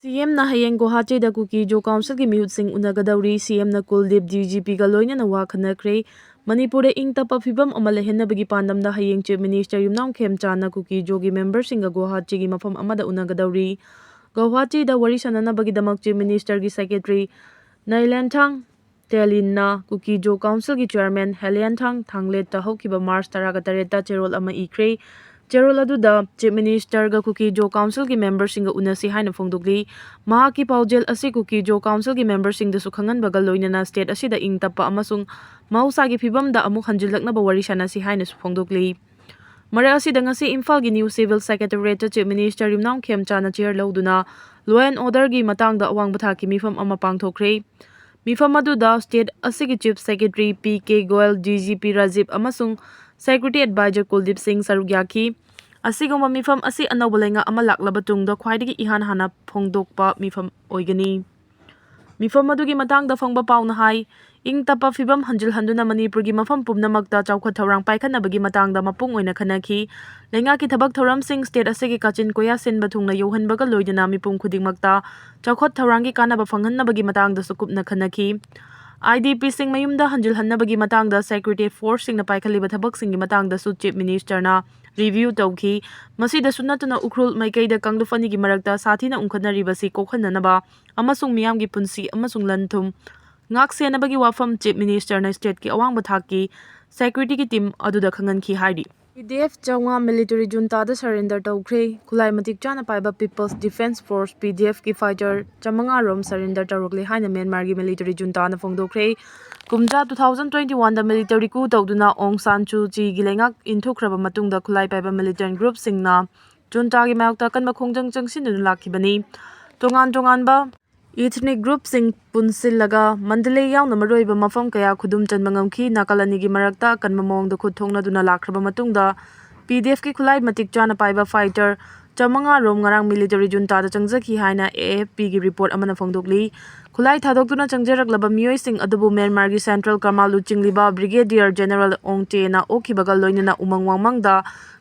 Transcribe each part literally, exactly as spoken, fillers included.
ꯁꯤ ꯑꯦꯝꯅ ꯍꯌꯦꯡ ꯒꯨꯋꯥꯍꯥꯇꯤꯗ ꯀꯨꯀꯤ-ꯖꯣ ꯀꯥꯎꯟꯁꯤꯜꯒꯤ ꯃꯤꯍꯨꯠꯁꯤꯡ ꯎꯅꯒꯗꯧꯔꯤ꯫ ꯁꯤ ꯑꯦꯝꯅ ꯀꯨꯜꯗꯤꯞ ꯗꯤ ꯖꯤ ꯄꯤꯒ ꯂꯣꯏꯅꯅ ꯋꯥ ꯈꯟꯅꯈ꯭ꯔꯦ꯫ ꯃꯅꯤꯄꯨꯔꯗ ꯏꯪ ꯇꯞꯄ ꯐꯤꯕꯝ ꯑꯃ ꯂꯩꯍꯟꯅꯕꯒꯤ ꯄꯥꯟꯗꯝꯗ ꯍꯌꯦꯡ ꯆꯤꯐ ꯃꯤꯅꯤꯁꯇꯔ ꯌꯨꯝꯅꯥꯝ ꯈꯦꯝꯆꯥꯟꯅ ꯀꯨꯀꯤ-ꯖꯣꯒꯤ ꯃꯦꯝꯕꯔꯁꯤꯡꯒ ꯒꯨꯋꯥꯍꯥꯇꯤꯒꯤ ꯃꯐꯝ ꯑꯃꯗ ꯎꯅꯒꯗꯧꯔꯤ꯫ ꯒꯨꯋꯥꯍꯥꯇꯤꯗ ꯋꯥꯔꯤ ꯁꯥꯟꯅꯅꯕꯒꯤꯗꯃꯛ ꯆꯤꯐ ꯃꯤꯅꯤꯁꯇꯔꯒꯤ ꯁꯦꯀ꯭ꯔꯦꯇꯔꯤ ꯅꯥꯏꯂꯦꯟꯊꯥꯡ ꯇꯦꯂꯤꯟꯅ ꯀꯨꯀꯤ-ꯖꯣ ꯀꯥꯎꯟꯁꯤꯜꯒꯤ ꯆꯤꯌꯔꯃꯦꯟ ꯍꯦꯂꯤꯌꯥꯟꯊꯥꯡ ꯊꯥꯡꯂꯦꯠꯇ ꯍꯧꯈꯤꯕ ꯃꯥꯔꯆ ꯇꯔꯥꯒ ꯇꯔꯦꯠꯇ ꯆꯦꯔꯣꯜ ꯑꯃ ꯏꯈ꯭ꯔꯦ꯫ ꯆꯦꯔꯣꯜ ꯑꯗꯨꯗ ꯆꯤꯐ ꯃꯤꯅꯤꯁꯇꯔꯒ ꯀꯨꯀꯤ-ꯖꯣ ꯀꯥꯎꯟꯁꯤꯜꯒꯤ ꯃꯦꯝꯕꯔꯁꯤꯡꯒ ꯎꯅꯁꯤ ꯍꯥꯏꯅ ꯐꯣꯡꯗꯣꯛꯂꯤ꯫ ꯃꯍꯥꯛꯀꯤ ꯄꯥꯎꯖꯦꯜ ꯑꯁꯤ ꯀꯨꯀꯤ-ꯖꯣ ꯀꯥꯎꯟꯁꯤꯜꯒꯤ ꯃꯦꯝꯕꯔꯁꯤꯡꯗꯁꯨ ꯈꯪꯍꯟꯕꯒ ꯂꯣꯏꯅꯅ ꯁ꯭ꯇꯦꯠ ꯑꯁꯤꯗ ꯏꯪ ꯇꯞꯄ ꯑꯃꯁꯨꯡ ꯃꯍꯧꯁꯥꯒꯤ ꯐꯤꯕꯝꯗ ꯑꯃꯨꯛ ꯍꯟꯖꯤꯜꯂꯛꯅꯕ ꯋꯥꯔꯤ ꯁꯥꯟꯅꯁꯤ ꯍꯥꯏꯅꯁꯨ ꯐꯣꯡꯗꯣꯛꯂꯤ꯫ ꯃꯔꯛ ꯑꯁꯤꯗ ꯉꯁꯤ ꯏꯝꯐꯥꯜꯒꯤ ꯅ꯭ꯌꯨ ꯁꯤꯚꯤꯜ ꯁꯦꯀ꯭ꯔꯦꯇꯦꯔꯤꯌꯦꯠꯇ ꯆꯤꯐ ꯃꯤꯅꯤꯁꯇꯔ ꯌꯨꯝꯅꯥꯝ ꯈꯦꯝꯆꯥꯟꯅ ꯆꯤꯌꯔ ꯂꯧꯗꯨꯅ law and order-ꯒꯤ ꯃꯇꯥꯡꯗ ꯑꯋꯥꯡꯕ ꯊꯥꯛꯀꯤ ꯃꯤꯐꯝ ꯑꯃ ꯄꯥꯡꯊꯣꯛꯈ꯭ꯔꯦ꯫ ꯃꯤꯐꯝ ꯑꯗꯨꯗ ꯁ꯭ꯇꯦꯠ ꯑꯁꯤꯒꯤ chief secretary P K Goyal, D G P Rajiv ꯑꯃꯁꯨꯡ ꯁꯦꯀ꯭ꯌꯨꯔꯤꯇꯤ ꯑꯦꯗꯚꯥꯏꯖꯔ ꯀꯨꯜꯗꯤꯞ ꯁꯤꯡ ꯁꯔꯨꯛ ꯌꯥꯈꯤ꯫ ꯑꯁꯤꯒꯨꯝꯕ ꯃꯤꯐꯝ ꯑꯁꯤ ꯑꯅꯧꯕ ꯂꯩꯉꯥꯛ ꯑꯃ ꯂꯥꯛꯂꯕ ꯇꯨꯡꯗ ꯈ꯭ꯋꯥꯏꯗꯒꯤ ꯏꯍꯥꯟ ꯍꯥꯟꯅ ꯐꯣꯡꯗꯣꯛꯄ ꯃꯤꯐꯝ ꯑꯣꯏꯒꯅꯤ꯫ ꯃꯤꯐꯝ ꯑꯗꯨꯒꯤ ꯃꯇꯥꯡꯗ ꯐꯪꯕ ꯄꯥꯎꯅ ꯍꯥꯏ, ꯏꯪ ꯇꯞꯄ ꯐꯤꯕꯝ ꯍꯟꯖꯤꯜꯍꯟꯗꯨꯅ ꯃꯅꯤꯄꯨꯔꯒꯤ ꯃꯐꯝ ꯄꯨꯝꯅꯃꯛꯇ ꯆꯥꯎꯈꯠ ꯊꯧꯔꯥꯡ ꯄꯥꯏꯈꯠꯅꯕꯒꯤ ꯃꯇꯥꯡꯗ ꯃꯄꯨꯡ ꯑꯣꯏꯅ ꯈꯟꯅꯈꯤ꯫ ꯂꯩꯉꯥꯛꯀꯤ ꯊꯕꯛ ꯊꯧꯔꯝꯁꯤꯡ ꯁ꯭ꯇꯦꯠ ꯑꯁꯤꯒꯤ ꯀꯥꯆꯤꯟ ꯀꯣꯌꯥ ꯁꯤꯟꯕ ꯊꯨꯡꯅ ꯌꯧꯍꯟꯕꯒ ꯂꯣꯏꯅꯅ ꯃꯤꯄꯨꯝ ꯈꯨꯗꯤꯡꯃꯛꯇ ꯆꯥꯎꯈꯠ ꯊꯧꯔꯥꯡꯒꯤ ꯀꯥꯟꯅꯕ ꯐꯪꯍꯟꯅꯕꯒꯤ ꯃꯇꯥꯡꯗꯁꯨ ꯀꯨꯞꯅ ꯈꯟꯅꯈꯤ꯫ ꯑꯥꯏ ꯗꯤ ꯄꯤꯁꯤꯡ ꯃꯌꯨꯝꯗ ꯍꯟꯖꯤꯜꯍꯟꯅꯕꯒꯤ ꯃꯇꯥꯡꯗ ꯁꯦꯀ꯭ꯌꯨꯔꯤꯇꯤ ꯐꯣꯔꯁꯁꯤꯡꯅ ꯄꯥꯏꯈꯠꯂꯤꯕ ꯊꯕꯛꯁꯤꯡꯒꯤ ꯃꯇꯥꯡꯗꯁꯨ ꯆꯤꯐ ꯃꯤꯅꯤꯁꯇꯔꯅ ꯔꯤꯚꯤꯌꯨ ꯇꯧꯈꯤ꯫ ꯃꯁꯤꯗꯁꯨ ꯅꯠꯇꯅ ꯎꯈ꯭ꯔꯨꯜ ꯃꯥꯏꯀꯩꯗ ꯀꯥꯡꯂꯨꯞ ꯑꯅꯤꯒꯤ ꯃꯔꯛꯇ ꯁꯥꯊꯤꯅ ꯎꯪꯈꯠꯅꯔꯤꯕꯁꯤ ꯀꯣꯛꯍꯟꯅꯅꯕ ꯑꯃꯁꯨꯡ ꯃꯤꯌꯥꯝꯒꯤ ꯄꯨꯟꯁꯤ ꯑꯃꯁꯨꯡ ꯂꯟ ꯊꯨꯝ ꯉꯥꯛ ꯁꯦꯟꯅꯕꯒꯤ ꯋꯥꯐꯝ ꯆꯤꯐ ꯃꯤꯅꯤꯁꯇꯔꯅ ꯁ꯭ꯇꯦꯠꯀꯤ ꯑꯋꯥꯡꯕ ꯊꯥꯛꯀꯤ ꯁꯦꯀ꯭ꯌꯨꯔꯤꯇꯤꯒꯤ ꯇꯤꯝ ꯑꯗꯨꯗ ꯈꯪꯍꯟꯈꯤ ꯍꯥꯏꯔꯤ꯫ ꯄꯤ ꯗꯤ ꯑꯦꯐ ꯆꯥꯝꯃꯉꯥ ꯃꯤꯂꯤꯇꯔꯤ ꯖꯨꯟꯇꯥꯗ ꯁꯔꯦꯟꯗꯔ ꯇꯧꯈ꯭ꯔꯦ꯫ ꯈꯨꯠꯂꯥꯏ ꯃꯇꯤꯛ ꯆꯥꯅ ꯄꯥꯏꯕ ꯄꯤꯄꯜꯁ ꯗꯤꯐꯦꯟꯁ ꯐꯣꯔꯁ, ꯄꯤ ꯗꯤ ꯑꯦꯐꯀꯤ ꯐꯥꯏꯇꯔ ꯆꯥꯝꯃꯉꯥ ꯔꯣꯝ ꯁꯔꯦꯟꯗꯔ ꯇꯧꯔꯛꯂꯦ ꯍꯥꯏꯅ ꯃ꯭ꯌꯥꯟꯃꯥꯔꯒꯤ ꯃꯤꯂꯤꯇꯔꯤ ꯖꯨꯟꯇꯥꯅ ꯐꯣꯡꯗꯣꯛꯈ꯭ꯔꯦ꯫ ꯀꯨꯝꯖꯥ two thousand twenty one ꯗ ꯃꯤꯂꯤꯇꯔꯤ coup ꯇꯧꯗꯨꯅ ꯑꯣꯡ ꯁꯥꯟ ꯁꯨ ꯆꯤꯒꯤ ꯂꯩꯉꯥꯛ ꯏꯟꯊꯨꯈ꯭ꯔꯕ ꯃꯇꯨꯡꯗ ꯈꯨꯠꯂꯥꯏ ꯄꯥꯏꯕ ꯃꯤꯂꯤꯇꯦꯟ ꯒ꯭ꯔꯨꯞꯁꯤꯡꯅ ꯖꯨꯟꯇꯥꯒꯤ ꯃꯥꯌꯣꯛꯇ ꯑꯀꯟꯕ ꯈꯣꯡꯖꯪ ꯆꯪꯁꯤꯟꯗꯨꯅ ꯂꯥꯛꯈꯤꯕꯅꯤ꯫ ꯇꯣꯉꯥꯟ ꯇꯣꯉꯥꯟꯕ ꯏꯊꯅꯤꯛ ꯒ꯭ꯔꯨꯞꯁꯤꯡ ꯄꯨꯟꯁꯤꯜꯂꯒ ꯃꯟꯗꯂꯦ ꯌꯥꯎꯅ ꯃꯔꯨꯑꯣꯏꯕ ꯃꯐꯝ ꯀꯌꯥ ꯈꯨꯗꯨꯝ ꯆꯟꯕ ꯉꯝꯈꯤ꯫ ꯅꯥꯀꯜ ꯑꯅꯤꯒꯤ ꯃꯔꯛꯇ ꯑꯀꯟꯕ ꯃꯑꯣꯡꯗ ꯈꯨꯠ ꯊꯣꯛꯅꯗꯨꯅ ꯂꯥꯛꯈ꯭ꯔꯕ ꯃꯇꯨꯡꯗ ꯄꯤ ꯗꯤ ꯑꯦꯐꯀꯤ ꯈꯨꯠꯂꯥꯏ ꯃꯇꯤꯛ ꯆꯥꯅ ꯄꯥꯏꯕ ꯐꯥꯏꯇꯔ ꯆꯥꯝꯃꯉꯥ ꯔꯣꯝ ꯉꯔꯥꯡ ꯃꯤꯂꯤꯇꯔꯤ ꯖꯨꯟꯇꯥꯗ ꯆꯪꯖꯈꯤ ꯍꯥꯏꯅ ꯑꯦ ꯑꯦꯐ ꯄꯤꯒꯤ ꯔꯤꯄꯣꯔꯠ ꯑꯃꯅ ꯐꯣꯡꯗꯣꯛꯂꯤ꯫ ꯈꯨꯠꯂꯥꯏ ꯊꯥꯗꯣꯛꯇꯨꯅ ꯆꯪꯖꯔꯛꯂꯕ ꯃꯤꯑꯣꯏꯁꯤꯡ ꯑꯗꯨꯕꯨ ꯃ꯭ꯌꯥꯟꯃꯥꯔꯒꯤ ꯁꯦꯟꯇ꯭ꯔꯦꯜ ꯀꯃꯥꯟ ꯂꯨꯆꯤꯡꯂꯤꯕ ꯕ꯭ꯔꯤꯒꯦꯗꯤꯌꯔ ꯖꯦꯅꯔꯦꯜ ꯑꯣꯡ ꯇꯦꯅ ꯑꯣꯛꯈꯤꯕꯒ ꯂꯣꯏꯅꯅ ꯎꯃꯪ ꯋꯥꯃꯪꯗ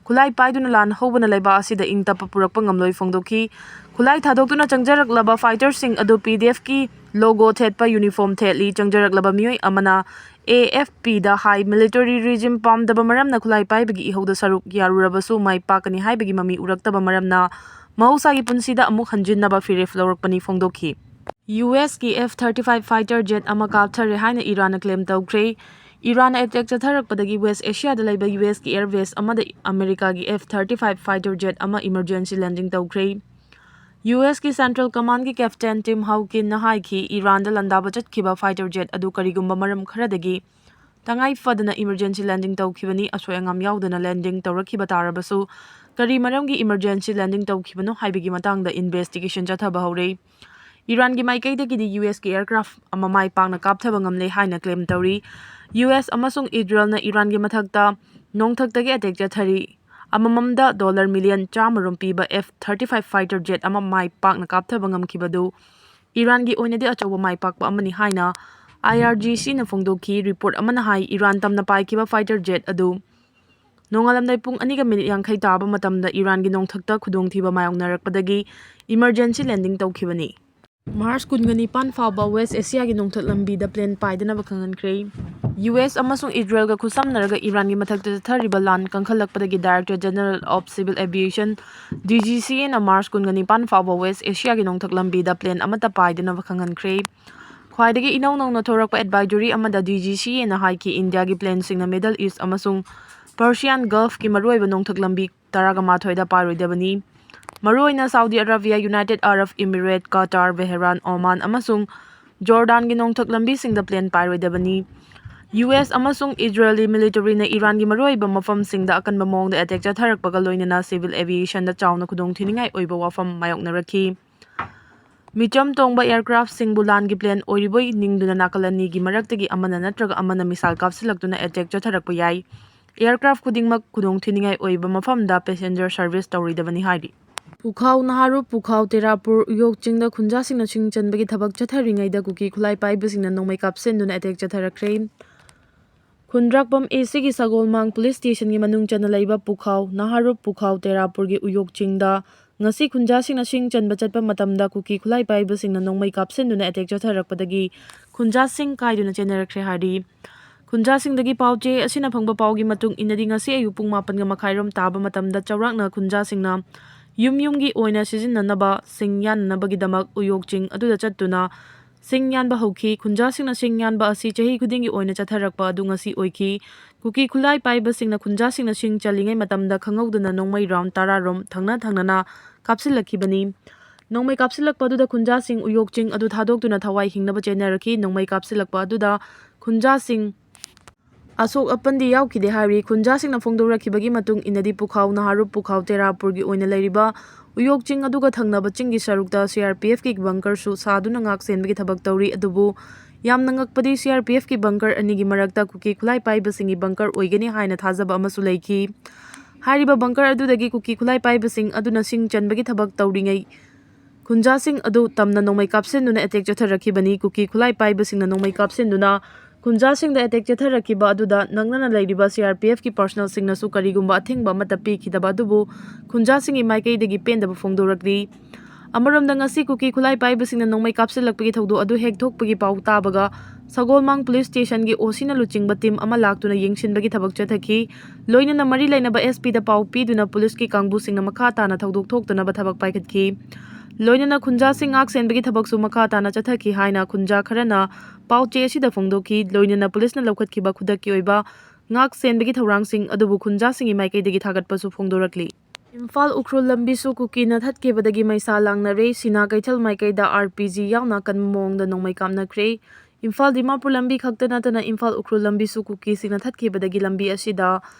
ꯈꯨꯠꯂꯥꯏ ꯄꯥꯏꯗꯨꯅ ꯂꯥꯟ ꯍꯧꯕꯅ ꯂꯩꯕꯥꯛ ꯑꯁꯤꯗ ꯏꯪ ꯇꯞꯄ ꯄꯨꯔꯛꯄ ꯉꯝꯂꯣꯏ ꯐꯣꯡꯗꯣꯛꯈꯤ꯫ ꯈꯨꯠꯂꯥꯏ ꯊꯥꯗꯣꯛꯇꯨꯅ ꯆꯪꯖꯔꯛꯂꯕ ꯐꯥꯏꯇꯔꯁꯤꯡ ꯑꯗꯨ ꯄꯤ ꯗꯤ ꯑꯦꯐꯀꯤ ꯂꯣꯒꯣ ꯊꯦꯠꯄ ꯌꯨꯅꯤꯐꯣꯔꯝ ꯊꯦꯠꯂꯤ꯫ ꯆꯪꯖꯔꯛꯂꯕ ꯃꯤꯑꯣꯏ ꯑꯃꯅ ꯑꯦ ꯑꯦꯐ ꯄꯤꯗ ꯍꯥꯏ, ꯃꯤꯂꯤꯇꯔꯤ ꯔꯤꯖꯤꯝ ꯄꯥꯝꯗꯕ ꯃꯔꯝꯅ ꯈꯨꯠꯂꯥꯏ ꯄꯥꯏꯕꯒꯤ ꯏꯍꯧꯗ ꯁꯔꯨꯛ ꯌꯥꯔꯨꯔꯕꯁꯨ ꯃꯥꯏ ꯄꯥꯛꯀꯅꯤ ꯍꯥꯏꯕꯒꯤ ꯃꯃꯤ ꯎꯔꯛꯇꯕ ꯃꯔꯝꯅ ꯃꯍꯧꯁꯥꯒꯤ ꯄꯨꯟꯁꯤꯗ ꯑꯃꯨꯛ ꯍꯟꯖꯤꯟꯅꯕ ꯐꯤꯔꯦꯞ ꯂꯧꯔꯛꯄꯅꯤ ꯐꯣꯡꯗꯣꯛꯈꯤ꯫ ꯌꯨ ꯑꯦꯁꯀꯤ F thirty five fighter jet ꯑꯃ ꯀꯥꯞꯊꯔꯦ ꯍꯥꯏꯅ ꯏꯔꯥꯟꯅ ꯀ꯭ꯂꯦꯝ ꯇꯧꯈ꯭ꯔꯦ꯫ ꯏꯔꯥꯟꯅ ꯑꯦꯇꯦꯛ ꯆꯠꯊꯔꯛꯄꯗꯒꯤ ꯋꯦꯁ ꯑꯦꯁꯤꯌꯥꯗ ꯂꯩꯕ ꯌꯨ ꯑꯦꯁꯀꯤ ꯑꯦꯌꯔ ꯕꯦꯁ ꯑꯃꯗ ꯑꯃꯦꯔꯤꯀꯥꯒꯤ F thirty five fighter jet ꯑꯃ ꯏꯃꯔꯖꯦꯟꯁꯤ ꯂꯦꯟꯗꯤꯡ ꯇꯧꯈ꯭ꯔꯦ꯫ ꯌꯨ ꯑꯦꯁꯀꯤ ꯁꯦꯟꯇ꯭ꯔꯦꯜ ꯀꯃꯥꯟꯒꯤ ꯀꯦꯞꯇꯦꯟ ꯇꯤꯝ ꯍꯥꯎꯀꯤꯟꯅ ꯍꯥꯏꯈꯤ, ꯏꯔꯥꯟꯗ ꯂꯥꯟꯗꯥꯕ ꯆꯠꯈꯤꯕ ꯐꯥꯏꯇꯔ ꯖꯦꯠ ꯑꯗꯨ ꯀꯔꯤꯒꯨꯝꯕ ꯃꯔꯝ ꯈꯔꯗꯒꯤ ꯇꯉꯥꯏ ꯐꯗꯅ ꯏꯃꯔꯖꯦꯟꯁꯤ ꯂꯦꯟꯗꯤꯡ ꯇꯧꯈꯤꯕꯅꯤ, ꯑꯁꯣꯏ ꯑꯉꯥꯝ ꯌꯥꯎꯗꯅ ꯂꯦꯟꯗꯤꯡ ꯇꯧꯔꯛꯈꯤꯕ ꯇꯥꯔꯕꯁꯨ, ꯀꯔꯤ ꯃꯔꯝꯒꯤ ꯏꯃꯔꯖꯦꯟꯁꯤ ꯂꯦꯟꯗꯤꯡ ꯇꯧꯈꯤꯕꯅꯣ ꯍꯥꯏꯕꯒꯤ ꯃꯇꯥꯡꯗ ꯏꯟꯚꯦꯁꯇꯤꯒꯦꯁꯟ ꯆꯠꯊꯕ ꯍꯧꯔꯦ꯫ ꯏꯔꯥꯟꯒꯤ ꯃꯥꯏꯀꯩꯗꯒꯤꯗꯤ ꯌꯨ ꯑꯦꯁꯀꯤ ꯑꯦꯌꯔꯀ꯭ꯔꯥꯐ ꯑꯃ ꯃꯥꯏ ꯄꯥꯛꯅ ꯀꯥꯞꯊꯕ ꯉꯝꯂꯦ ꯍꯥꯏꯅ ꯀ꯭ꯂꯦꯝ ꯇꯧꯔꯤ꯫ ꯌꯨ ꯑꯦꯁ ꯑꯃꯁꯨꯡ ꯏꯖꯔꯦꯜꯅ ꯏꯔꯥꯟꯒꯤ ꯃꯊꯛꯇ ꯅꯣꯡꯊꯛꯇꯒꯤ ꯑꯦꯇꯦꯛ ꯆꯠꯊꯔꯤ꯫ ꯑꯃꯃꯝꯗ ꯗꯣꯂꯔ ꯃꯤꯂꯤꯌꯟ ꯆꯥꯝꯃ ꯔꯣꯝ ꯄꯤꯕ F thirty five fighter jet ꯑꯃ ꯃꯥꯏ ꯄꯥꯛꯅ ꯀꯥꯞꯊꯕ ꯉꯝꯈꯤꯕꯗꯨ ꯏꯔꯥꯟꯒꯤ ꯑꯣꯏꯅꯗꯤ ꯑꯆꯧꯕ ꯃꯥꯏ ꯄꯥꯛꯄ ꯑꯃꯅꯤ ꯍꯥꯏꯅ ꯑꯥꯏ ꯑꯥꯔ ꯖꯤ ꯁꯤꯅ ꯐꯣꯡꯗꯣꯛꯈꯤ꯫ ꯔꯤꯄꯣꯔꯠ ꯑꯃꯅ ꯍꯥꯏ, ꯏꯔꯥꯟ ꯇꯝꯅ ꯄꯥꯏꯈꯤꯕ ꯐꯥꯏꯇꯔ ꯖꯦꯠ ꯑꯗꯨ ꯅꯣꯡꯉꯥꯜꯂꯝꯗꯥꯏ ꯄꯨꯡ ꯑꯅꯤꯒ ꯃꯤꯅꯤꯠ ꯌꯥꯡꯈꯩ ꯇꯥꯕ ꯃꯇꯝꯗ ꯏꯔꯥꯟꯒꯤ ꯅꯣꯡꯊꯛꯇ ꯈꯨꯗꯣꯡꯊꯤꯕ ꯃꯥꯌꯣꯛꯅꯔꯛꯄꯗꯒꯤ ꯏꯃꯔꯖꯦꯟꯁꯤ ꯂꯦꯟꯗꯤꯡ ꯇꯧꯈꯤꯕꯅꯤ꯫ ꯃꯥꯔꯆ ꯀꯨꯟꯒ ꯅꯤꯄꯥꯟ ꯐꯥꯎꯕ ꯋꯦꯁ ꯑꯦꯁꯤꯌꯥꯒꯤ ꯅꯣꯡꯊꯛ ꯂꯝꯕꯤꯗ ꯄ꯭ꯂꯦꯟ ꯄꯥꯏꯗꯅꯕ ꯈꯪꯍꯟꯈ꯭ꯔꯦ꯫ ꯌꯨ ꯑꯦꯁ ꯑꯃꯁꯨꯡ ꯏꯖꯔꯦꯜꯒ ꯈꯨꯠꯁꯝꯅꯔꯒ ꯏꯔꯥꯟꯒꯤ ꯃꯊꯛꯇ ꯆꯠꯊꯔꯤꯕ ꯂꯥꯟ ꯀꯟꯈꯠꯂꯛꯄꯗꯒꯤ Director General of Civil Aviation, D G C ꯑꯦꯅ ꯃꯥꯔꯆ ꯀꯨꯟꯒ ꯅꯤꯄꯥꯟ ꯐꯥꯎꯕ ꯋꯦꯁ ꯑꯦꯁꯤꯌꯥꯒꯤ ꯅꯣꯡꯊꯛ ꯂꯝꯕꯤꯗ ꯄ꯭ꯂꯦꯟ ꯑꯃꯠꯇ ꯄꯥꯏꯗꯅꯕ ꯈꯪꯍꯟꯈ꯭ꯔꯦ꯫ ꯈ꯭ꯋꯥꯏꯗꯒꯤ ꯏꯅꯧ ꯅꯧꯅ ꯊꯣꯔꯛꯄ ꯑꯦꯗꯚꯥꯏꯖꯔꯤ ꯑꯃꯗ ꯗꯤ ꯖꯤ ꯁꯤ ꯑꯦꯅ ꯍꯥꯏꯈꯤ, ꯏꯟꯗꯤꯌꯥꯒꯤ ꯄ꯭ꯂꯦꯟꯁꯤꯡꯅ ꯃꯤꯗꯜ ꯏꯁ꯭ꯠ ꯑꯃꯁꯨꯡ ꯄꯔꯁꯤꯌꯥꯟ ꯒꯜꯐꯀꯤ ꯃꯔꯨꯑꯣꯏꯕ ꯅꯣꯡꯊꯛ ꯂꯝꯕꯤ ꯇꯔꯥꯒ ꯃꯥꯊꯣꯏꯗ ꯄꯥꯏꯔꯣꯏꯗꯕꯅꯤ꯫ ꯃꯔꯨꯑꯣꯏꯅ Saudi Arabia, united Arab emirate, Qatar, Bahrain, Oman ꯑꯃꯁꯨꯡ ꯖꯣꯔꯗꯥꯟꯒꯤ ꯅꯣꯡꯊꯛ ꯂꯝꯕꯤꯁꯤꯡꯗ ꯄ꯭ꯂꯦꯟ ꯄꯥꯏꯔꯣꯏꯗꯕꯅꯤ꯫ ꯌꯨ ꯑꯦꯁ ꯑꯃꯁꯨꯡ ꯏꯖꯔꯦꯂꯤ ꯃꯤꯂꯤꯇꯔꯤꯅ ꯏꯔꯥꯟꯒꯤ ꯃꯔꯨꯑꯣꯏꯕ ꯃꯐꯝꯁꯤꯡꯗ ꯑꯀꯟꯕ ꯃꯑꯣꯡꯗ ꯑꯦꯇꯦꯛ ꯆꯠꯊꯔꯛꯄꯒ ꯂꯣꯏꯅꯅ ꯁꯤꯚꯤꯜ ꯑꯦꯚꯤꯌꯦꯁꯟꯗ ꯆꯥꯎꯅ ꯈꯨꯗꯣꯡꯊꯤꯅꯤꯡꯉꯥꯏ ꯑꯣꯏꯕ ꯋꯥꯐꯝ ꯃꯥꯌꯣꯛꯅꯔꯛꯈꯤ꯫ ꯃꯤꯆꯝ ꯇꯣꯡꯕ ꯑꯦꯌꯔꯀ꯭ꯔꯥꯐꯁꯤꯡꯕꯨ ꯂꯥꯟꯒꯤ ꯄ꯭ꯂꯦꯟ ꯑꯣꯏꯔꯤꯕꯣꯏ ꯅꯤꯡꯗꯨꯅ ꯅꯥꯀꯜ ꯑꯅꯤꯒꯤ ꯃꯔꯛꯇꯒꯤ ꯑꯃꯅ ꯅꯠꯇ꯭ꯔꯒ ꯑꯃꯅ ꯃꯤꯁꯥꯏꯜ ꯀꯥꯞꯁꯤꯜꯂꯛꯇꯨꯅ ꯑꯦꯇꯦꯛ ꯆꯠꯊꯔꯛꯄ ꯌꯥꯏ꯫ ꯑꯦꯌꯔꯀ꯭ꯔꯥꯐ ꯈꯨꯗꯤꯡꯃꯛ ꯈꯨꯗꯣꯡꯊꯤꯅꯤꯡꯉꯥꯏ ꯑꯣꯏꯕ ꯃꯐꯝꯗ ꯄꯦꯁꯦꯟꯖꯔ ꯁꯔꯚꯤꯁ ꯇꯧꯔꯣꯏꯗꯕꯅꯤ ꯍꯥꯏꯔꯤ꯫ ꯄꯨꯈꯥꯎ, ꯅꯍꯥꯔꯨꯞ, ꯄꯨꯈꯥꯎ, ꯇꯦꯔꯥꯄꯨꯔ, ꯎꯌꯣꯛ ꯆꯤꯡꯗ ꯈꯨꯟꯖꯥꯁꯤꯡꯅ ꯁꯤꯡ ꯆꯟꯕꯒꯤ ꯊꯕꯛ ꯆꯠꯊꯔꯤꯉꯩꯗ ꯀꯨꯀꯤ ꯈꯨꯠꯂꯥꯏ ꯄꯥꯏꯕꯁꯤꯡꯅ ꯅꯣꯡꯃꯩ ꯀꯥꯞꯁꯤꯟꯗꯨꯅ ꯑꯦꯇꯦꯛ ꯆꯠꯊꯔꯛꯈ꯭ꯔꯦ꯫ ꯈꯨꯟꯗ꯭ꯔꯥꯛꯄꯝ ꯑꯦ ꯁꯤꯒꯤ ꯁꯒꯣꯜꯃꯥꯡ ꯄꯨꯂꯤꯁ ꯁ꯭ꯇꯦꯁꯟꯒꯤ ꯃꯅꯨꯡ ꯆꯟꯅ ꯂꯩꯕ ꯄꯨꯈꯥꯎ, ꯅꯍꯥꯔꯨꯞ, ꯄꯨꯈꯥꯎ, ꯇꯦꯔꯥꯄꯨꯔꯒꯤ ꯎꯌꯣꯛ ꯆꯤꯡꯗ ꯉꯁꯤ ꯈꯨꯟꯖꯥꯁꯤꯡꯅ ꯁꯤꯡ ꯆꯟꯕ ꯆꯠꯄ ꯃꯇꯝꯗ ꯀꯨꯀꯤ ꯈꯨꯠꯂꯥꯏ ꯄꯥꯏꯕꯁꯤꯡꯅ ꯅꯣꯡꯃꯩ ꯀꯥꯞꯁꯤꯟꯗꯨꯅ ꯑꯦꯇꯦꯛ ꯆꯠꯊꯔꯛꯄꯗꯒꯤ ꯈꯨꯟꯖꯥꯁꯤꯡ ꯀꯥꯏꯗꯨꯅ ꯆꯦꯟꯅꯔꯛꯈ꯭ꯔꯦ ꯍꯥꯏꯔꯤ꯫ ꯈꯨꯟꯖꯥꯁꯤꯡꯗꯒꯤ ꯄꯥꯎ ꯆꯦ ꯑꯁꯤꯅ ꯐꯪꯕ ꯄꯥꯎꯒꯤ ꯃꯇꯨꯡ ꯏꯟꯅꯗꯤ ꯉꯁꯤ ꯑꯌꯨꯛ ꯄꯨꯡ ꯃꯥꯄꯟꯒ ꯃꯈꯥꯏꯔꯣꯝ ꯇꯥꯕ ꯃꯇꯝꯗ ꯆꯥꯎꯔꯥꯛꯅ ꯈꯨꯟꯖꯥꯁꯤꯡꯅ ꯌꯨꯝ ꯌꯨꯝꯒꯤ ꯑꯣꯏꯅ ꯁꯤꯖꯤꯟꯅꯅꯕ ꯁꯤꯡ ꯌꯥꯟꯅꯅꯕꯒꯤꯗꯃꯛ ꯎꯌꯣꯛ ꯆꯤꯡ ꯑꯗꯨꯗ ꯆꯠꯇꯨꯅ ꯁꯤꯡ ꯌꯥꯟꯕ ꯍꯧꯈꯤ꯫ ꯈꯨꯟꯖꯥꯁꯤꯡꯅ ꯁꯤꯡ ꯌꯥꯟꯕ ꯑꯁꯤ ꯆꯍꯤ ꯈꯨꯗꯤꯡꯒꯤ ꯑꯣꯏꯅ ꯆꯠꯊꯔꯛꯄ ꯑꯗꯨ ꯉꯁꯤ ꯑꯣꯏꯈꯤ꯫ ꯀꯨꯀꯤ ꯈꯨꯠꯂꯥꯏ ꯄꯥꯏꯕꯁꯤꯡꯅ ꯈꯨꯟꯖꯥꯁꯤꯡꯅ ꯁꯤꯡ ꯆꯜꯂꯤꯉꯩ ꯃꯇꯝꯗ ꯈꯪꯍꯧꯗꯅ ꯅꯣꯡꯃꯩ ꯔꯥꯎꯟ ꯇꯔꯥꯔꯣꯝ ꯊꯪꯅ ꯊꯪꯅꯅ ꯀꯥꯞꯁꯤꯜꯂꯛꯈꯤꯕꯅꯤ꯫ ꯅꯣꯡꯃꯩ ꯀꯥꯞꯁꯤꯜꯂꯛꯄ ꯑꯗꯨꯗ ꯈꯨꯟꯖꯥꯁꯤꯡ ꯎꯌꯣꯛ ꯆꯤꯡ ꯑꯗꯨ ꯊꯥꯗꯣꯛꯇꯨꯅ ꯊꯋꯥꯏ ꯍꯤꯡꯅꯕ ꯆꯦꯟꯅꯔꯛꯈꯤ꯫ ꯅꯣꯡꯃꯩ ꯀꯥꯞꯁꯤꯜꯂꯛꯄ ꯑꯗꯨꯗ ꯈꯨꯟꯖꯥꯁꯤꯡ ꯑꯁꯣꯛ ꯑꯄꯟꯗꯤ ꯌꯥꯎꯈꯤꯗꯦ ꯍꯥꯏꯔꯤ꯫ ꯈꯨꯟꯖꯥꯁꯤꯡꯅ ꯐꯣꯡꯗꯣꯔꯛꯈꯤꯕꯒꯤ ꯃꯇꯨꯡ ꯏꯟꯅꯗꯤ ꯄꯨꯈꯥꯎ ꯅꯍꯥꯔꯨꯞ ꯄꯨꯈꯥꯎ ꯇꯦꯔꯥꯄꯨꯔꯒꯤ ꯑꯣꯏꯅ ꯂꯩꯔꯤꯕ ꯎꯌꯣꯛ ꯆꯤꯡ ꯑꯗꯨꯒ ꯊꯪꯅꯕ ꯆꯤꯡꯒꯤ ꯁꯔꯨꯛꯇ ꯁꯤ ꯑꯥꯔ ꯄꯤ ꯑꯦꯐꯀꯤ ꯕꯪꯀꯔꯁꯨ ꯁꯥꯗꯨꯅ ꯉꯥꯛ ꯁꯦꯟꯕꯒꯤ ꯊꯕꯛ ꯇꯧꯔꯤ꯫ ꯑꯗꯨꯕꯨ ꯌꯥꯝꯅ ꯉꯛꯄꯗꯤ ꯁꯤ ꯑꯥꯔ ꯄꯤ ꯑꯦꯐꯀꯤ ꯕꯪꯀꯔ ꯑꯅꯤꯒꯤ ꯃꯔꯛꯇ ꯀꯨꯀꯤ ꯈꯨꯠꯂꯥꯏ ꯄꯥꯏꯕꯁꯤꯡꯒꯤ ꯕꯪꯀꯔ ꯑꯣꯏꯒꯅꯤ ꯍꯥꯏꯅ ꯊꯥꯖꯕ ꯑꯃꯁꯨ ꯂꯩꯈꯤ꯫ ꯍꯥꯏꯔꯤꯕ ꯕꯪꯀꯔ ꯑꯗꯨꯗꯒꯤ ꯀꯨꯀꯤ ꯈꯨꯠꯂꯥꯏ ꯄꯥꯏꯕꯁꯤꯡ ꯑꯗꯨꯅ ꯁꯤꯡ ꯆꯟꯕꯒꯤ ꯊꯕꯛ ꯇꯧꯔꯤꯉꯩ ꯈꯨꯟꯖꯥꯁꯤꯡ ꯑꯗꯨ ꯇꯝꯅ ꯅꯣꯡꯃꯩ ꯀꯥꯞꯁꯤꯟꯗꯨꯅ ꯑꯦꯇꯦꯛ ꯆꯠꯊꯔꯛꯈꯤꯕꯅꯤ꯫ ꯀꯨꯀꯤ ꯈꯨꯠꯂꯥꯏ ꯄꯥꯏꯕꯁꯤꯡꯅ ꯅꯣꯡꯃꯩ ꯀꯥꯞꯁꯤꯟꯗꯨꯅ ꯈꯨꯟꯖꯥꯁꯤꯡꯗ ꯑꯦꯇꯦꯛ ꯆꯠꯊꯔꯛꯈꯤꯕ ꯑꯗꯨꯗ ꯅꯛꯅꯅ ꯂꯩꯔꯤꯕ ꯁꯤ ꯑꯥꯔ ꯄꯤ ꯑꯦꯐꯀꯤ ꯄꯥꯔꯁꯣꯅꯦꯜꯁꯤꯡꯅꯁꯨ ꯀꯔꯤꯒꯨꯝꯕ ꯑꯊꯤꯡꯕ ꯑꯃꯠꯇ ꯄꯤꯈꯤꯗꯕ ꯑꯗꯨꯕꯨ ꯈꯨꯟꯖꯥꯁꯤꯡꯒꯤ ꯃꯥꯏꯀꯩꯗꯒꯤ ꯄꯦꯟꯗꯕ ꯐꯣꯡꯗꯣꯔꯛꯂꯤ꯫ ꯑꯃꯔꯣꯝꯗ ꯉꯁꯤ ꯀꯨꯀꯤ ꯈꯨꯠꯂꯥꯏ ꯄꯥꯏꯕꯁꯤꯡꯅ ꯅꯣꯡꯃꯩ ꯀꯥꯞꯁꯤꯜꯂꯛꯄꯒꯤ ꯊꯧꯗꯣꯛ ꯑꯗꯨ ꯍꯦꯛ ꯊꯣꯛꯄꯒꯤ ꯄꯥꯎ ꯇꯥꯕꯒ ꯁꯒꯣꯜꯃꯥꯡ ꯄꯨꯂꯤꯁ ꯁ꯭ꯇꯦꯁꯟꯒꯤ ꯑꯣ ꯁꯤꯅ ꯂꯨꯆꯤꯡꯕ ꯇꯤꯝ ꯑꯃ ꯂꯥꯛꯇꯨꯅ ꯌꯦꯡꯁꯤꯟꯕꯒꯤ ꯊꯕꯛ ꯆꯠꯊꯈꯤ꯫ ꯂꯣꯏꯅꯅ ꯃꯔꯤ ꯂꯩꯅꯕ ꯑꯦꯁ ꯄꯤꯗ ꯄꯥꯎ ꯄꯤꯗꯨꯅ ꯄꯨꯂꯤꯁꯀꯤ ꯀꯥꯡꯕꯨꯁꯤꯡꯅ ꯃꯈꯥ ꯇꯥꯅ ꯊꯧꯗꯣꯛ ꯊꯣꯛꯇꯅꯕ ꯊꯕꯛ ꯄꯥꯏꯈꯠꯈꯤ꯫ ꯂꯣꯏꯅꯅ ꯈꯨꯟꯖꯥꯁꯤꯡ ꯉꯥꯛ ꯁꯦꯟꯕꯒꯤ ꯊꯕꯛꯁꯨ ꯃꯈꯥ ꯇꯥꯅ ꯆꯠꯊꯈꯤ ꯍꯥꯏꯅ ꯈꯨꯟꯖꯥ ꯈꯔꯅ ꯄꯥꯎ ꯆꯦ ꯑꯁꯤꯗ ꯐꯣꯡꯗꯣꯛꯈꯤ꯫ ꯂꯣꯏꯅꯅ ꯄꯨꯂꯤꯁꯅ ꯂꯧꯈꯠꯈꯤꯕ ꯈꯨꯗꯛꯀꯤ ꯑꯣꯏꯕ ꯉꯥꯛ ꯁꯦꯟꯕꯒꯤ ꯊꯧꯔꯥꯡꯁꯤꯡ ꯑꯗꯨꯕꯨ ꯈꯨꯟꯖꯥꯁꯤꯡꯒꯤ ꯃꯥꯏꯀꯩꯗꯒꯤ ꯊꯥꯒꯠꯄꯁꯨ ꯐꯣꯡꯗꯣꯔꯛꯂꯤ꯫ ꯏꯝꯐꯥꯜ ꯎꯈ꯭ꯔꯨꯜ ꯂꯝꯕꯤꯁꯨ ꯀꯨꯀꯤꯅ ꯊꯠꯈꯤꯕꯗꯒꯤ ꯃꯩꯁꯥ ꯂꯥꯡꯅꯔꯦ꯫ ꯁꯤꯅꯥ ꯀꯩꯊꯦꯜ ꯃꯥꯏꯀꯩꯗ ꯑꯥꯔ ꯄꯤ ꯖꯤ ꯌꯥꯎꯅ ꯑꯀꯟꯕ ꯃꯑꯣꯡꯗ ꯅꯣꯡꯃꯩ ꯀꯥꯞꯅꯈ꯭ꯔꯦ꯫ ꯏꯝꯐꯥꯜ ꯗꯤꯃꯥꯄꯨꯔ ꯂꯝꯕꯤ ꯈꯛꯇ ꯅꯠꯇꯅ ꯏꯝꯐꯥꯜ ꯎꯈ꯭ꯔꯨꯜ ꯂꯝꯕꯤꯁꯨ ꯀꯨꯀꯤꯁꯤꯡꯅ ꯊꯠꯈꯤꯕꯗꯒꯤ ꯂꯝꯕꯤ ꯑꯁꯤꯗ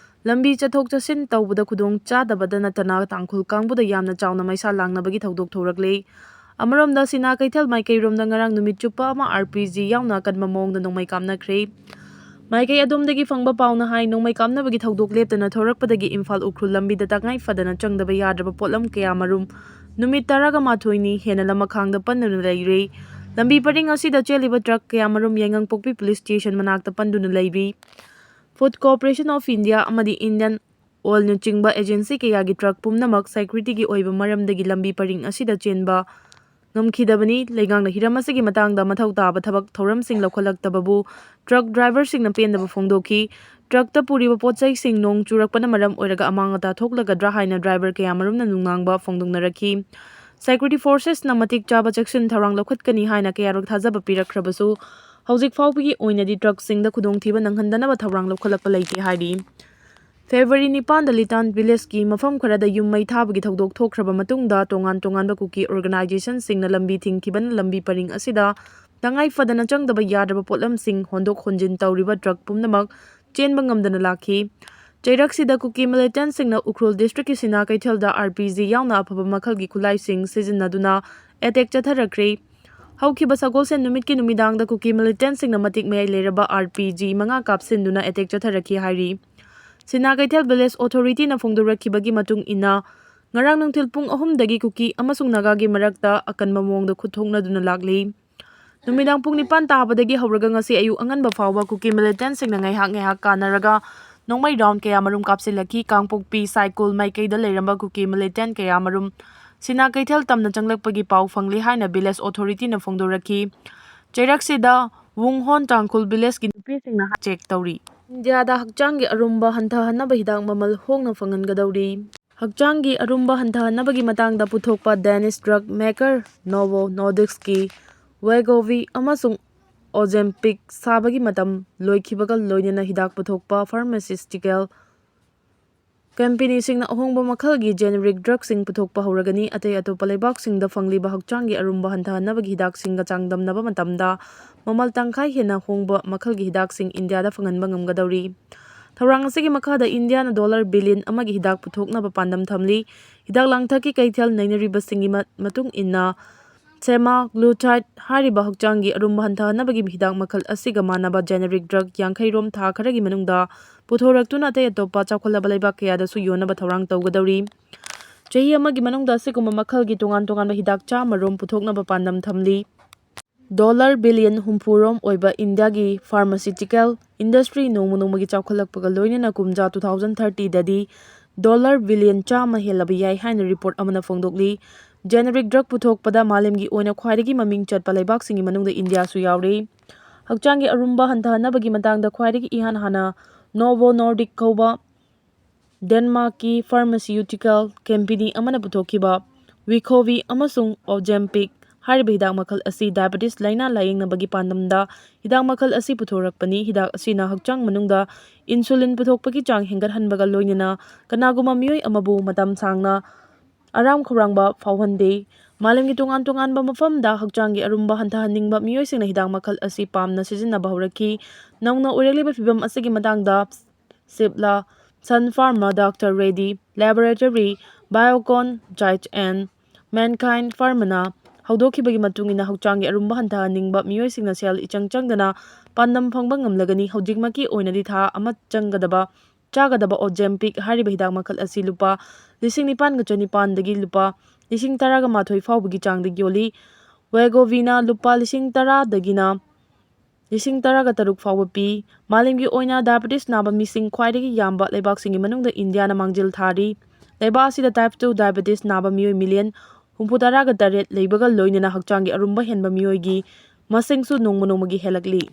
ꯂꯝꯕꯤ ꯆꯠꯊꯣꯛ ꯆꯠꯁꯤꯟ ꯇꯧꯕꯗ ꯈꯨꯗꯣꯡ ꯆꯥꯗꯕꯗ ꯅꯠꯇꯅ ꯇꯥꯡꯈꯨꯜ ꯀꯥꯡꯕꯨꯗ ꯌꯥꯝꯅ ꯆꯥꯎꯅ ꯃꯩꯁꯥ ꯂꯥꯡꯅꯕꯒꯤ ꯊꯧꯗꯣꯛ ꯊꯣꯔꯛꯂꯦ꯫ ꯑꯃꯔꯣꯝꯗ ꯁꯤꯅꯥ ꯀꯩꯊꯦꯜ ꯃꯥꯏꯀꯩꯔꯣꯝꯗ ꯉꯔꯥꯡ ꯅꯨꯃꯤꯠ ꯆꯨꯞꯄ ꯑꯃ ꯑꯥꯔ ꯄꯤ ꯖꯤ ꯌꯥꯎꯅ ꯑꯀꯟꯕ ꯃꯑꯣꯡꯗ ꯅꯣꯡꯃꯩ ꯀꯥꯞꯅꯈ꯭ꯔꯦ꯫ ꯃꯥꯏꯀꯩ ꯑꯗꯣꯝꯗꯒꯤ ꯐꯪꯕ ꯄꯥꯎꯅ ꯍꯥꯏ, ꯅꯣꯡꯃꯩ ꯀꯥꯞꯅꯕꯒꯤ ꯊꯧꯗꯣꯛ ꯂꯦꯞꯇꯅ ꯊꯣꯔꯛꯄꯗꯒꯤ ꯏꯝꯐꯥꯜ ꯎꯈ꯭ꯔꯨꯜ ꯂꯝꯕꯤꯗ ꯇꯉꯥꯏ ꯐꯗꯅ ꯆꯪꯗꯕ ꯌꯥꯗ꯭ꯔꯕ ꯄꯣꯠꯂꯝ ꯀꯌꯥ ꯃꯔꯨꯝ ꯅꯨꯃꯤꯠ ꯇꯔꯥꯒ ꯃꯥꯊꯣꯏꯅꯤ ꯍꯦꯟꯅ ꯂꯃꯈꯥꯡꯗ ꯄꯟꯗꯨꯅ ꯂꯩꯔꯦ꯫ ꯂꯝꯕꯤ ꯄꯔꯤꯡ ꯑꯁꯤꯗ ꯆꯦꯜꯂꯤꯕ ꯇ꯭ꯔꯛ ꯀꯌꯥ ꯃꯔꯨꯝ ꯌꯥꯏꯉꯪꯄꯣꯛꯄꯤ ꯄꯨꯂꯤꯁ ꯁ꯭ꯇꯦꯁꯟ ꯃꯅꯥꯛꯇ ꯄꯟꯗꯨꯅ ꯂꯩꯔꯤ꯫ ꯐꯨꯗ ꯀꯣꯔꯄꯣꯔꯦꯁꯟ ꯑꯣꯐ ꯏꯟꯗꯤꯌꯥ ꯑꯃꯗꯤ ꯏꯟꯗꯤꯌꯟ ꯑꯣꯏꯜꯅꯆꯤꯡꯕ ꯑꯦꯖꯦꯟꯁꯤ ꯀꯌꯥꯒꯤ ꯇ꯭ꯔꯛ ꯄꯨꯝꯅꯃꯛ ꯁꯦꯀ꯭ꯌꯨꯔꯤꯇꯤꯒꯤ ꯑꯣꯏꯕ ꯃꯔꯝꯗꯒꯤ ꯂꯝꯕꯤ ꯄꯔꯤꯡ ꯑꯁꯤꯗ ꯆꯦꯟꯕ ꯉꯝꯈꯤꯗꯕꯅꯤ꯫ ꯂꯩꯉꯥꯛꯅ ꯍꯤꯔꯝ ꯑꯁꯤꯒꯤ ꯃꯇꯥꯡꯗ ꯃꯊꯧ ꯇꯥꯕ ꯊꯕꯛ ꯊꯧꯔꯝꯁꯤꯡ ꯂꯧꯈꯠꯂꯛꯇꯕꯕꯨ ꯇ꯭ꯔꯛ ꯗ꯭ꯔꯥꯏꯚꯔꯁꯤꯡꯅ ꯄꯦꯟꯗꯕ ꯐꯣꯡꯗꯣꯛꯈꯤ꯫ ꯇ꯭ꯔꯛꯇ ꯄꯨꯔꯤꯕ ꯄꯣꯠ ꯆꯩꯁꯤꯡ ꯅꯣꯡ ꯆꯨꯔꯛꯄꯅ ꯃꯔꯝ ꯑꯣꯏꯔꯒ ꯑꯃꯥꯡ ꯑꯇꯥ ꯊꯣꯛꯂꯒꯗ꯭ꯔꯥ ꯍꯥꯏꯅ ꯗ꯭ꯔꯥꯏꯚꯔ ꯀꯌꯥꯃꯔꯨꯝꯅ ꯅꯨꯡꯅꯥꯡꯕ ꯐꯣꯡꯗꯣꯛꯅꯔꯛꯈꯤ꯫ ꯁꯦꯀ꯭ꯌꯨꯔꯤꯇꯤ ꯐꯣꯔꯁꯦꯁꯅ ꯃꯇꯤꯛ ꯆꯥꯕ ꯆꯦꯛꯁꯤꯟ ꯊꯧꯔꯥꯡ ꯂꯧꯈꯠꯀꯅꯤ ꯍꯥꯏꯅ ꯀꯌꯥꯔꯛ ꯊꯥꯖꯕ ꯄꯤꯔꯛꯈ꯭ꯔꯕꯁꯨ, ꯍꯧꯖꯤꯛ ꯐꯥꯎꯕꯒꯤ ꯑꯣꯏꯅꯗꯤ ꯇ꯭ꯔꯛꯁꯤꯡꯗ ꯈꯨꯗꯣꯡꯊꯤꯕ ꯅꯪꯍꯟꯗꯅꯕ ꯊꯧꯔꯥꯡ ꯂꯧꯈꯠꯂꯛꯄ ꯂꯩꯇꯦ ꯍꯥꯏꯔꯤ꯫ ꯐꯦꯕ꯭ꯔꯨꯋꯥꯔꯤ ꯅꯤꯄꯥꯟꯗ ꯂꯤꯇꯥꯟ ꯚꯤꯂꯦꯖꯀꯤ ꯃꯐꯝ ꯈꯔꯗ ꯌꯨꯝ ꯃꯩ ꯊꯥꯕꯒꯤ ꯊꯧꯗꯣꯛ ꯊꯣꯛꯈ꯭ꯔꯕ ꯃꯇꯨꯡꯗ, ꯇꯣꯉꯥꯟ ꯇꯣꯉꯥꯟꯕ ꯀꯨꯀꯤ ꯑꯣꯔꯒꯅꯥꯏꯖꯦꯁꯟꯁꯤꯡꯅ ꯂꯝꯕꯤ ꯊꯤꯡꯈꯤꯕꯅ ꯂꯝꯕꯤ ꯄꯔꯤꯡ ꯑꯁꯤꯗ ꯇꯉꯥꯏ ꯐꯗꯅ ꯆꯪꯗꯕ ꯌꯥꯗ꯭ꯔꯕ ꯄꯣꯠꯂꯝꯁꯤꯡ ꯍꯣꯟꯗꯣꯛ ꯍꯣꯟꯖꯤꯟ ꯇꯧꯔꯤꯕ ꯇ꯭ꯔꯛ ꯄꯨꯝꯅꯃꯛ ꯆꯦꯟꯕ ꯉꯝꯗꯅ ꯂꯥꯛꯈꯤ꯫ ꯆꯩꯔꯛꯁꯤꯗ ꯀꯨꯀꯤ ꯃꯤꯂꯤꯇꯦꯟꯠꯁꯤꯡꯅ ꯎꯈ꯭ꯔꯨꯜ ꯗꯤꯁꯇ꯭ꯔꯤꯛꯀꯤ ꯁꯤꯅꯥ ꯀꯩꯊꯦꯜꯗ ꯑꯥꯔ ꯄꯤ ꯖꯤ ꯌꯥꯎꯅ ꯑꯐꯕ ꯃꯈꯜꯒꯤ ꯈꯨꯠꯂꯥꯏꯁꯤꯡ ꯁꯤꯖꯤꯟꯅꯗꯨꯅ ꯑꯦꯇꯦꯛ ꯆꯠꯊꯔꯛꯈ꯭ꯔꯦ꯫ ꯍꯧꯈꯤꯕ ꯁꯒꯣꯜꯁꯦꯟ ꯅꯨꯃꯤꯠꯀꯤ ꯅꯨꯃꯤꯗꯥꯡꯗ ꯀꯨꯀꯤ ꯃꯤꯂꯤꯇꯦꯟꯠꯁꯤꯡꯅ ꯃꯇꯤꯛ ꯃꯌꯥꯏ ꯂꯩꯔꯕ ꯑꯥꯔ ꯄꯤ ꯖꯤ ꯃꯉꯥ ꯀꯥꯞꯁꯤꯟꯗꯨꯅ ꯑꯦꯇꯦꯛ ꯆꯠꯊꯔꯛꯈꯤ ꯍꯥꯏꯔꯤ꯫ ꯁꯤꯅꯥ ꯀꯩꯊꯦꯜ ꯚꯤꯂꯦꯖ ꯑꯣꯊꯣꯔꯤꯇꯤꯅ ꯐꯣꯡꯗꯣꯔꯛꯈꯤꯕꯒꯤ ꯃꯇꯨꯡ ꯏꯟꯅ, ꯉꯔꯥꯡ ꯅꯨꯡꯊꯤꯜ ꯄꯨꯡ ꯑꯍꯨꯝꯗꯒꯤ ꯀꯨꯀꯤ ꯑꯃꯁꯨꯡ ꯅꯥꯒꯥꯒꯤ ꯃꯔꯛꯇ ꯑꯀꯟꯕ ꯃꯑꯣꯡꯗ ꯈꯨꯠ ꯊꯣꯛꯅꯗꯨꯅ ꯂꯥꯛꯂꯤ꯫ ꯅꯨꯃꯤꯗꯥꯡ ꯄꯨꯡ ꯅꯤꯄꯥꯟ ꯇꯥꯕꯗꯒꯤ ꯍꯧꯔꯒ ꯉꯁꯤ ꯑꯌꯨꯛ ꯑꯉꯟꯕ ꯐꯥꯎꯕ ꯀꯨꯀꯤ ꯃꯤꯂꯤꯇꯦꯟꯠꯁꯤꯡꯅ ꯉꯥꯏꯍꯥꯛ ꯉꯥꯏꯍꯥꯛ ꯀꯥꯟꯅꯔꯒ ꯅꯣꯡꯃꯩ ꯔꯥꯎꯟ ꯀꯌꯥꯃꯔꯨꯝ ꯀꯥꯞꯁꯤꯜꯂꯛꯈꯤ꯫ ꯀꯥꯡꯄꯣꯛꯄꯤ, ꯁꯥꯏꯀꯨꯜ ꯃꯥꯏꯀꯩꯗ ꯂꯩꯔꯝꯕ ꯀꯨꯀꯤ ꯃꯤꯂꯤꯇꯦꯟꯠ ꯀꯌꯥꯃꯔꯨꯝ ꯁꯤꯅꯥ ꯀꯩꯊꯦꯜ ꯇꯝꯅ ꯆꯪꯂꯛꯄꯒꯤ ꯄꯥꯎ ꯐꯪꯂꯤ ꯍꯥꯏꯅ ꯚꯤꯂꯦꯖ ꯑꯣꯊꯣꯔꯤꯇꯤꯅ ꯐꯣꯡꯗꯣꯔꯛꯈꯤ꯫ ꯆꯩꯔꯛꯁꯤꯗ ꯋꯨꯡꯍꯣꯟ ꯇꯥꯡꯈꯨꯜ ꯚꯤꯂꯦꯖꯀꯤ ꯅꯨꯄꯤꯁꯤꯡꯅ ꯆꯦꯛ ꯇꯧꯔꯤ꯫ ꯏꯟꯗꯤꯌꯥꯗ ꯍꯛꯆꯥꯡꯒꯤ ꯑꯔꯨꯝꯕ ꯍꯟꯊꯍꯟꯅꯕ ꯍꯤꯗꯥꯛ ꯃꯃꯜ ꯍꯣꯡꯅ ꯐꯪꯍꯟꯒꯗꯧꯔꯤ꯫ ꯍꯛꯆꯥꯡꯒꯤ ꯑꯔꯨꯝꯕ ꯍꯟꯊꯍꯟꯅꯕꯒꯤ ꯃꯇꯥꯡꯗ ꯄꯨꯊꯣꯛꯄ ꯗꯦꯅꯤꯁ ꯗ꯭ꯔꯒ ꯃꯦꯀꯔ ꯅꯣꯚꯣ ꯅꯣꯔꯗꯤꯛꯁꯀꯤ ꯋꯦꯒꯣꯚꯤ ꯑꯃꯁꯨꯡ ꯑꯣꯖꯦꯝꯄꯤꯛ ꯁꯥꯕꯒꯤ ꯃꯇꯝ ꯂꯣꯏꯈꯤꯕꯒ ꯂꯣꯏꯅꯅ ꯍꯤꯗꯥꯛ ꯄꯨꯊꯣꯛꯄ ꯐꯥꯔꯃꯥꯁꯤꯁꯇꯤꯀꯦꯜ ꯀꯝꯄꯦꯅꯤꯁꯤꯡꯅ ꯑꯍꯣꯡꯕ ꯃꯈꯜꯒꯤ ꯖꯦꯅꯦꯔꯤꯛ ꯗ꯭ꯔꯒꯁꯤꯡ ꯄꯨꯊꯣꯛꯄ ꯍꯧꯔꯒꯅꯤ꯫ ꯑꯇꯩ ꯑꯇꯣꯞꯄ ꯂꯩꯕꯥꯛꯁꯤꯡꯗ ꯐꯪꯂꯤꯕ ꯍꯛꯆꯥꯡꯒꯤ ꯑꯔꯨꯝꯕ ꯍꯟꯊꯍꯟꯅꯕꯒꯤ ꯍꯤꯗꯥꯛꯁꯤꯡꯒ ꯆꯥꯡꯗꯝꯅꯕ ꯃꯇꯝꯗ ꯃꯃꯜ ꯇꯪꯈꯥꯏ ꯍꯦꯟꯅ ꯍꯣꯡꯕ ꯃꯈꯜꯒꯤ ꯍꯤꯗꯥꯛꯁꯤꯡ ꯏꯟꯗꯤꯌꯥꯗ ꯐꯪꯍꯟꯕ ꯉꯝꯒꯗꯧꯔꯤ꯫ ꯊꯧꯔꯥꯡ ꯑꯁꯤꯒꯤ ꯃꯈꯥꯗ ꯏꯟꯗꯤꯌꯥꯅ ꯗꯣꯂꯔ ꯕꯤꯂꯤꯌꯟ ꯑꯃꯒꯤ ꯍꯤꯗꯥꯛ ꯄꯨꯊꯣꯛꯅꯕ ꯄꯥꯟꯗꯝ ꯊꯝꯂꯤ꯫ ꯍꯤꯗꯥꯛ ꯂꯥꯡꯊꯛꯀꯤ ꯀꯩꯊꯦꯜ ꯅꯩꯅꯔꯤꯕꯁꯤꯡꯒꯤ ꯃ-, ꯃꯇꯨꯡ ꯏꯟꯅ, ꯁꯦꯃꯥꯒ꯭ꯂꯨꯇꯥꯏꯗ ꯍꯥꯏꯔꯤꯕ ꯍꯛꯆꯥꯡꯒꯤ ꯑꯔꯨꯝꯕ ꯍꯟꯊꯍꯟꯅꯕꯒꯤ ꯍꯤꯗꯥꯛ ꯃꯈꯜ ꯑꯁꯤꯒ ꯃꯥꯟꯅꯕ ꯖꯦꯅꯦꯔꯤꯛ ꯗ꯭ꯔꯒ ꯌꯥꯡꯈꯩ ꯔꯣꯝ ꯊꯥ ꯈꯔꯒꯤ ꯃꯅꯨꯡꯗ ꯄꯨꯊꯣꯔꯛꯇꯨꯅ ꯑꯇꯩ ꯑꯇꯣꯞꯄ ꯆꯥꯎꯈꯠꯂꯕ ꯂꯩꯕꯥꯛ ꯀꯌꯥꯗꯁꯨ ꯌꯣꯟꯅꯕ ꯊꯧꯔꯥꯡ ꯇꯧꯒꯗꯧꯔꯤ꯫ ꯆꯍꯤ ꯑꯃꯒꯤ ꯃꯅꯨꯡꯗ ꯑꯁꯤꯒꯨꯝꯕ ꯃꯈꯜꯒꯤ ꯇꯣꯉꯥꯟ ꯇꯣꯉꯥꯟꯕ ꯍꯤꯗꯥꯛ ꯆꯥꯝꯃ ꯔꯣꯝ ꯄꯨꯊꯣꯛꯅꯕ ꯄꯥꯟꯗꯝ ꯊꯝꯂꯤ꯫ ꯗꯣꯂꯔ ꯕꯤꯂꯤꯌꯟ ꯍꯨꯝꯐꯨ ꯔꯣꯝ ꯑꯣꯏꯕ ꯏꯟꯗꯤꯌꯥꯒꯤ ꯐꯥꯔꯃꯥꯁꯤꯇꯤꯀꯦꯜ ꯏꯟꯗꯁꯇ꯭ꯔꯤ ꯅꯣꯡꯃ ꯅꯣꯡꯃꯒꯤ ꯆꯥꯎꯈꯠꯂꯛꯄꯒ ꯂꯣꯏꯅꯅ ꯀꯨꯝꯖꯥ ꯇꯨ ꯊꯥꯎꯖꯟ ꯊꯥꯔꯇꯤꯗꯗꯤ ꯗꯣꯂꯔ ꯕꯤꯂꯤꯌꯟ ꯆꯥꯝꯃ ꯍꯦꯜꯂꯕ ꯌꯥꯏ ꯍꯥꯏꯅ ꯔꯤꯄꯣꯔꯠ ꯑꯃꯅ ꯐꯣꯡꯗꯣꯛꯂꯤ꯫ ꯖꯦꯅꯦꯔꯤꯛ ꯗ꯭ꯔꯒ ꯄꯨꯊꯣꯛꯄꯗ ꯃꯥꯂꯦꯝꯒꯤ ꯑꯣꯏꯅ ꯈ꯭ꯋꯥꯏꯗꯒꯤ ꯃꯃꯤꯡ ꯆꯠꯄ ꯂꯩꯕꯥꯛꯁꯤꯡꯒꯤ ꯃꯅꯨꯡꯗ ꯏꯟꯗꯤꯌꯥꯁꯨ ꯌꯥꯎꯔꯤ꯫ ꯍꯛꯆꯥꯡꯒꯤ ꯑꯔꯨꯝꯕ ꯍꯟꯊꯍꯟꯅꯕꯒꯤ ꯃꯇꯥꯡꯗ ꯈ꯭ꯋꯥꯏꯗꯒꯤ ꯏꯍꯥꯟ ꯍꯥꯟꯅ ꯅꯣꯚꯣ ꯅꯣꯔꯗꯤꯛ ꯀꯧꯕ ꯗꯦꯟꯃꯥꯔꯛꯀꯤ ꯐꯥꯔꯃꯥꯁꯤꯌꯨꯇꯤꯀꯦꯜ ꯀꯝꯄꯦꯅꯤ ꯑꯃꯅ ꯄꯨꯊꯣꯛꯈꯤꯕ ꯋꯤꯈꯣꯚꯤ ꯑꯃꯁꯨꯡ ꯑꯣꯖꯦꯝꯄꯤꯛ ꯍꯥꯏꯔꯤꯕ ꯍꯤꯗꯥꯛ ꯃꯈꯜ ꯑꯁꯤ ꯗꯥꯏꯕꯦꯇꯤꯁ ꯂꯥꯏꯅꯥ ꯂꯥꯌꯦꯡꯅꯕꯒꯤ ꯄꯥꯟꯗꯝꯗ ꯍꯤꯗꯥꯛ ꯃꯈꯜ ꯑꯁꯤ ꯄꯨꯊꯣꯔꯛꯄꯅꯤ꯫ ꯍꯤꯗꯥꯛ ꯑꯁꯤꯅ ꯍꯛꯆꯥꯡ ꯃꯅꯨꯡꯗ ꯏꯟꯁꯨꯂꯤꯟ ꯄꯨꯊꯣꯛꯄꯒꯤ ꯆꯥꯡ ꯍꯦꯟꯒꯠꯍꯟꯕꯒ ꯂꯣꯏꯅꯅ ꯀꯅꯥꯒꯨꯝꯕ ꯃꯤꯑꯣꯏ ꯑꯃꯕꯨ ꯃꯇꯝ ꯁꯥꯡꯅ ꯑꯔꯥꯝ ꯈꯧꯔꯥꯡꯕ ꯐꯥꯎꯍꯟꯗꯦ꯫ ꯃꯥꯂꯦꯝꯒꯤ ꯇꯣꯉꯥꯟ ꯇꯣꯉꯥꯟꯕ ꯃꯐꯝꯗ ꯍꯛꯆꯥꯡꯒꯤ ꯑꯔꯨꯝꯕ ꯍꯟꯊꯍꯟꯅꯤꯡꯕ ꯃꯤꯑꯣꯏꯁꯤꯡꯅ ꯍꯤꯗꯥꯛ ꯃꯈꯜ ꯑꯁꯤ ꯄꯥꯝꯅ ꯁꯤꯖꯤꯟꯅꯕ ꯍꯧꯔꯛꯈꯤ꯫ ꯅꯧꯅ ꯑꯣꯏꯔꯛꯂꯤꯕ ꯐꯤꯚꯝ ꯑꯁꯤꯒꯤ ꯃꯇꯥꯡꯗ Cipla, Sun Pharma, doctor Reddy laboratory, Biocon, ꯖꯥꯏꯠ ꯑꯦꯟ ꯃꯦꯟꯀꯥꯏꯟ ꯐꯥꯔꯃꯥꯅ ꯍꯧꯗꯣꯛꯈꯤꯕꯒꯤ ꯃꯇꯨꯡ ꯏꯟꯅ ꯍꯛꯆꯥꯡꯒꯤ ꯑꯔꯨꯝꯕ ꯍꯟꯊꯍꯟꯅꯤꯡꯕ ꯃꯤꯑꯣꯏꯁꯤꯡꯅ ꯁꯦꯜ ꯏꯆꯪ ꯆꯪꯗꯅ ꯄꯥꯟꯗꯝ ꯐꯪꯕ ꯉꯝꯂꯒꯅꯤ꯫ ꯍꯧꯖꯤꯛꯃꯛꯀꯤ ꯑꯣꯏꯅꯗꯤ ꯊꯥ ꯑꯃ ꯆꯪꯒꯗꯕ ꯆꯥꯒꯗꯕ ꯑꯣꯖꯦꯝꯄꯤꯛ ꯍꯥꯏꯔꯤꯕ ꯍꯤꯗꯥꯛ ꯃꯈꯜ ꯑꯁꯤ ꯂꯨꯄꯥ ꯂꯤꯁꯤꯡ ꯅꯤꯄꯥꯟꯒ ꯆꯅꯤꯄꯥꯟꯗꯒꯤ ꯂꯨꯄꯥ ꯂꯤꯁꯤꯡ ꯇꯔꯥꯒ ꯃꯥꯊꯣꯏ ꯐꯥꯎꯕꯒꯤ ꯆꯥꯡꯗ ꯌꯣꯜꯂꯤ꯫ ꯋꯦꯒꯣꯚꯤꯅ ꯂꯨꯄꯥ ꯂꯤꯁꯤꯡ ꯇꯔꯥꯗꯒꯤꯅ ꯂꯤꯁꯤꯡ ꯇꯔꯥꯒ ꯇꯔꯨꯛ ꯐꯥꯎꯕ ꯄꯤ꯫ ꯃꯥꯂꯦꯝꯒꯤ ꯑꯣꯏꯅ ꯗꯥꯏꯕꯦꯇꯤꯁ ꯅꯥꯕ ꯃꯤꯁꯤꯡ ꯈ꯭ꯋꯥꯏꯗꯒꯤ ꯌꯥꯝꯕ ꯂꯩꯕꯥꯛꯁꯤꯡꯒꯤ ꯃꯅꯨꯡꯗ ꯏꯟꯗꯤꯌꯥꯅ ꯃꯥꯡꯖꯤꯜ ꯊꯥꯔꯤ꯫ ꯂꯩꯕꯥꯛ ꯑꯁꯤꯗ ꯇꯥꯏꯞ ꯇꯨ ꯗꯥꯏꯕꯦꯇꯤꯁ ꯅꯥꯕ ꯃꯤꯑꯣꯏ ꯃꯤꯂꯤꯌꯟ ꯍꯨꯝꯐꯨ ꯇꯔꯥꯒ ꯇꯔꯦꯠ ꯂꯩꯕꯒ ꯂꯣꯏꯅꯅ ꯍꯛꯆꯥꯡꯒꯤ ꯑꯔꯨꯝꯕ ꯍꯦꯟꯕ ꯃꯤꯑꯣꯏꯒꯤ ꯃꯁꯤꯡꯁꯨ ꯅꯣꯡꯃ ꯅꯣꯡꯃꯒꯤ ꯍꯦꯜꯂꯛꯂꯤ꯫